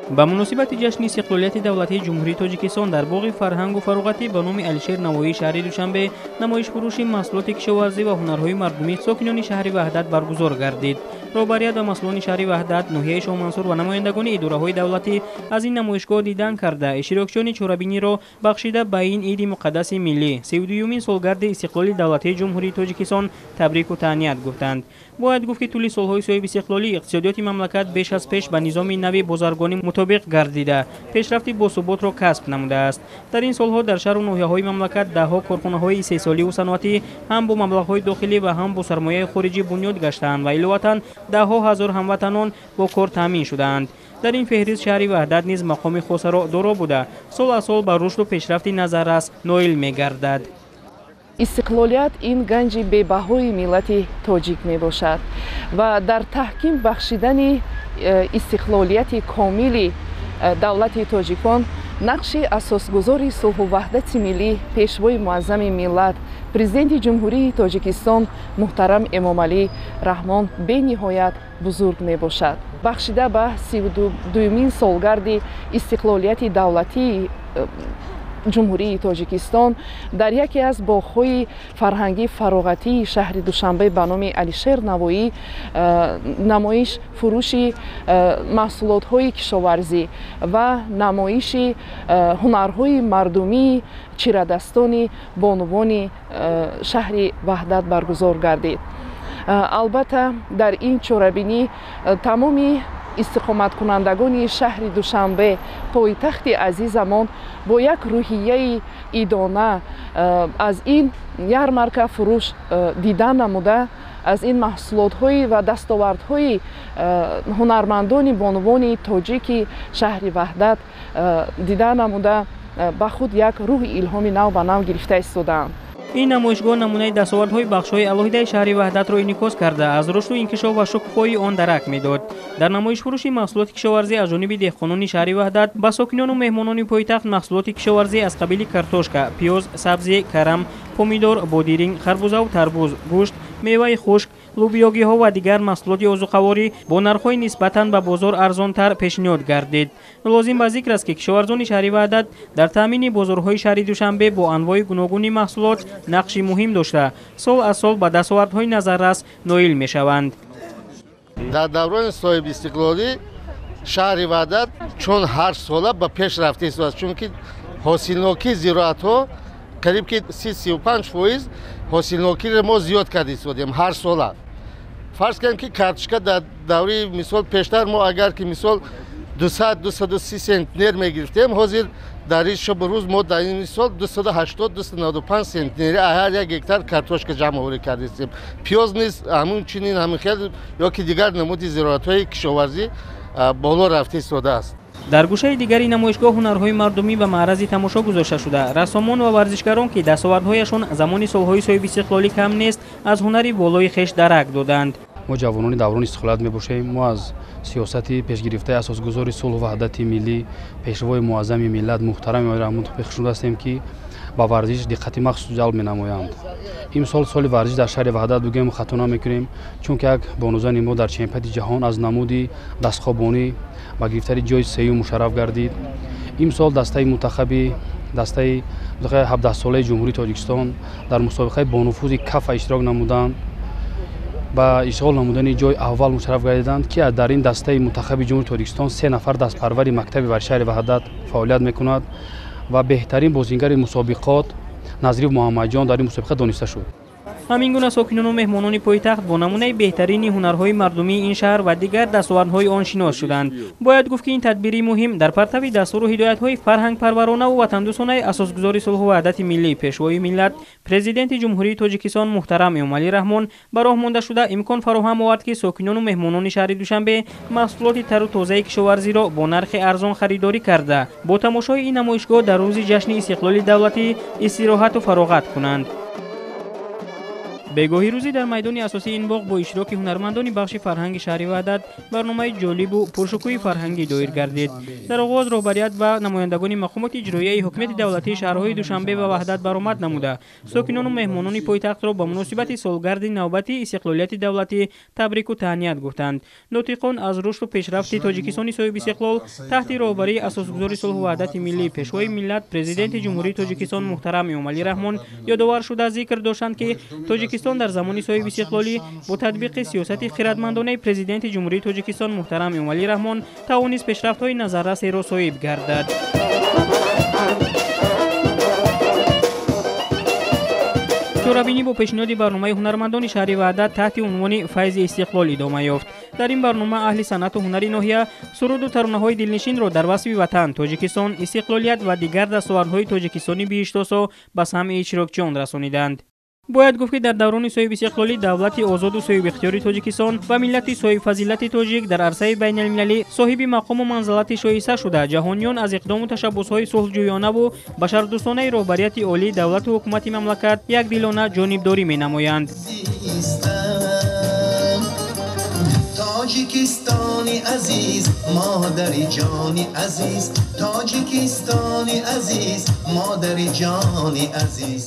Ба муносибати ҷашни истиқлолияти давлатии Ҷумҳурии Тоҷикистон дар боғи фарҳангу фароғатӣ ба номи Алишер Навоӣ шаҳри Душанбе намоишфурӯши маҳсулоти кишоварзӣ ва ҳунарҳои мардумии сокинони шаҳри Ваҳдат баргузор гардид. Роҳбарият ва масъулони шаҳри Ваҳдат, ноҳияи Шоҳмансур ва намояндагони идораҳои давлатӣ аз ин намоишгоҳ дидан карда, иштирокчиёни чорабиниро бахшида ба ин иди муқаддаси миллӣ, 32-юмин солгарди истиқлоли давлатии Ҷумҳурии Тоҷикистон табрику таҳният гуфтанд. Бояд гуфт, ки тӯли солҳои соҳибистиқлолӣ иқтисодиёти мамлакат беш аз пеш ба низоми нави бозаргонӣ мутобиқ гардида, пешрафти босуботро касб намудааст. Дар ин солҳо дар шаҳру ноҳияҳои мамлакат даҳҳо корхонаҳои истеҳсоливу саноатӣ ҳам бо маблағҳои дохилӣ ва ҳам бо сармояи хориҷӣ бунёд гаштаанд ва иловатан даҳҳо ҳазор ҳамватанон бо кор таъмин шудаанд. Дар ин феҳрист шаҳри Ваҳдат низ мақоми хосаро доро буда, сол аз сол ба рушду пешрафти назаррас ноил мегардад. Истиқлолият ин ганҷи бебаҳои миллати тоҷик мебошад ва дар таҳким бахшидани истиқлолияти комили давлати тоҷикон нақши асосгузори сулҳу ваҳдати миллӣ, пешвои муаззами миллат, президенти Ҷумҳурии Тоҷикистон муҳтарам Эмомалӣ Раҳмон бениҳоят бузург мебошад. Бахшида ба 32-юмин солгарди истиқлолияти давлатии Ҷумҳурии Тоҷикистон дар яке аз боғҳои фарҳангӣ фароғатии шаҳри Душанбе ба номи Алишер Навоӣ намоиш фурӯши маҳсулотҳои кишоварзӣ ва намоиши ҳунарҳои мардумии чирадастони бонувони шаҳри Ваҳдат баргузор гардид. Албатта, дар ин чорабинӣ тамоми истиқоматкунандагони шаҳри Душанбе, пойтахти азизамон, бо як рӯҳияи идона аз ин ярмарка фурӯш дида намуда, аз ин маҳсулотҳои ва дастовардҳои ҳунармандони бонувони тоҷики шаҳри Ваҳдат дида намуда, ба худ як рӯҳи илҳоми нав ба нав гирифта истодаанд. Ин намоишгоҳ намунаи дастовардҳои бахшҳои алоҳидаи шаҳри Ваҳдатро инъикос карда, аз рушду инкишоф ва шукуфоии он дарак медод. Дар намоишфурӯши маҳсулоти кишоварзӣ аз ҷониби деҳқонони шаҳри Ваҳдат ба сокинону меҳмонони пойтахт маҳсулоти кишоварзӣ аз қабили картошка, пиёз, сабзӣ, карам, помидор, бодиринг, харбузаву тарбуз, гӯшт, меваи хушк, лӯбиёгиҳо ва дигар маҳсулоти озуқаворӣ бо нархҳои нисбатан ба бозор арзонтар пешниҳод гардид. Лозим ба зикр аст, ки кишоварзони шаҳри Ваҳдат дар таъмини бозорҳои шаҳри Душанбе бо анвои гуногуни маҳсулот нақши муҳим дошта, сол аз сол ба дастовардҳои назаррас ноил мешаванд. Дар даврони соҳибистиқлолӣ шаҳри Ваҳдат чун ҳар сола ба пеш рафта истодааст, чунки ҳосилнокии зироатҳо қариб ки 30-35% ҳосилнокиро мо зиёд карда истодем ҳар сола. Фарз кунем, ки картошка дар давраи мисол пештар мо агар ки мисол 200-230 центнер мегирифтем, ҳозир дар ин шабу рӯз мо дар ин мисол 280-295 центнери ҳар як гектар картошка ҷамъоварӣ кардастем. Пиёз низ ҳамун чунин, ҳамин хел ё ки дигар намуди зироатҳои кишоварзӣ боло рафта истодааст. Дар гӯшаи дигари намоишгоҳ ҳунарҳои мардумӣ ба маърази тамошо гузошта шуда, рассомон ва варзишгарон, ки дастовардҳояшон замони солҳои соҳибистиқлолӣ кам нест, аз ҳунари болои хеш дарак доданд. Мо ҷавонони даврони истиқлолият мебошем. Мо аз сиёсати пешгирифтаи асосгузори сулҳу ваҳдати миллӣ, пешвои муаззами миллат муҳтарам Эмомалӣ Раҳмон хушнуд ҳастем, ки ба варзиш диққати махсус ҷалб менамоянд. Имсол соли варзиш дар шаҳри Ваҳдат бигӯем, хато намекунем, чунки як бонузани мо дар чемпионати ҷаҳон аз намуди дастхобонӣ ба гирифтани ҷои сеюм мушарраф гардид. Имсол дастаи мунтахаби дастаи 17-солаи Ҷумҳурии Тоҷикистон дар мусобиқаи бонуфузи кафа иштирок намуданд, ба ишғол намудани ҷои аввал мушарраф гардиданд, ки дар ин дастаи мунтахаби Ҷумҳурии Тоҷикистон се нафар дастпарвари мактаби варзиши шаҳри Ваҳдат фаъолият мекунад ва беҳтарин бозингари мусобиқот Назриев Муҳаммадҷон дар ин мусобиқа дониста шуд. Ҳамин гуна сокинону меҳмонони пойтахт бо намунаи беҳтарини ҳунарҳои мардумии ин шаҳр ва дигар дастовардҳои он шинос шуданд. Бояд гуфт, ки ин тадбири муҳим дар партави дастуру ҳидоятҳои фарҳангпарваронаву ватандӯстонаи асосгузори сулҳу ваҳдати миллӣ, пешвои миллат, президенти Ҷумҳурии Тоҷикистон муҳтарам Эмомалӣ Раҳмон ба роҳ монда шуда, имкон фароҳам овард, ки сокинону меҳмонони шаҳри Душанбе маҳсулоти тару тозаи кишоварзиро бо нархи арзон харидорӣ карда, бо тамошои ин намоишгоҳ дар рӯзи ҷашни истиқлоли давлатӣ истироҳату фароғат кунанд. Бегоҳи рӯзӣ дар майдони асосии ин боғ бо иштироки ҳунармандони бахши фарҳанги шаҳри Ваҳдат барномаи ҷолибу пуршукӯҳи фарҳангӣ доир гардид. Дар оғоз роҳбарият ва намояндагони мақомоти иҷроияи ҳукумати давлатии шаҳрҳои Душанбе ва Ваҳдат баромад намуда, сокинону меҳмонони пойтахтро ба муносибати солгарди навбатии истиқлолияти давлатӣ табрику таҳният гуфтанд. Нотиқон аз рушду пешрафти Тоҷикистони соҳибистиқлол таҳти роҳбарии асосгузори сулҳу ваҳдати миллӣ, пешвои миллат, Президенти Ҷумҳурии Тоҷикистон муҳтарам Эмомалӣ Раҳмон ёдовар шуда, зикр доштанд, ки Тоҷикистон дар замони соҳибистиқлолӣ бо татбиқи сиёсати хиратмандонаи Президенти Ҷумҳурии Тоҷикистон муҳтарам Эмомалӣ Раҳмон тавонист пешрафтҳои назаррасеро соҳиб гардад. Чорабинӣ бо пешниҳоди барномаи ҳунармандони шаҳри Ваҳдат таҳти унвони «Файзи истиқлол» идома ёфт. Дар ин барнома аҳли санъату ҳунари ноҳия суруду таронаҳои дилнишинро дар васфи ватан, Тоҷикистон, истиқлолият ва дигар дастовардҳои Тоҷикистони биҳиштосо ба самъи иштирокчиён расониданд. Бояд гуфт, ки дар даврони соҳибистиқлолӣ давлати озоду соҳибихтиёри Тоҷикистон ва миллати соҳибфазилати тоҷик дар арсаи байналмилалӣ соҳиби мақому манзалати шоиста шуда, ҷаҳониён аз иқдому ташаббусҳои сулҳҷӯёнаву башардӯстонаи роҳбарияти олии давлату ҳукумати мамлакат якдилона ҷонибдорӣ менамоянд. Тоҷикистони азиз, модари ҷони азиз, Тоҷикистони азиз, модари ҷони азиз.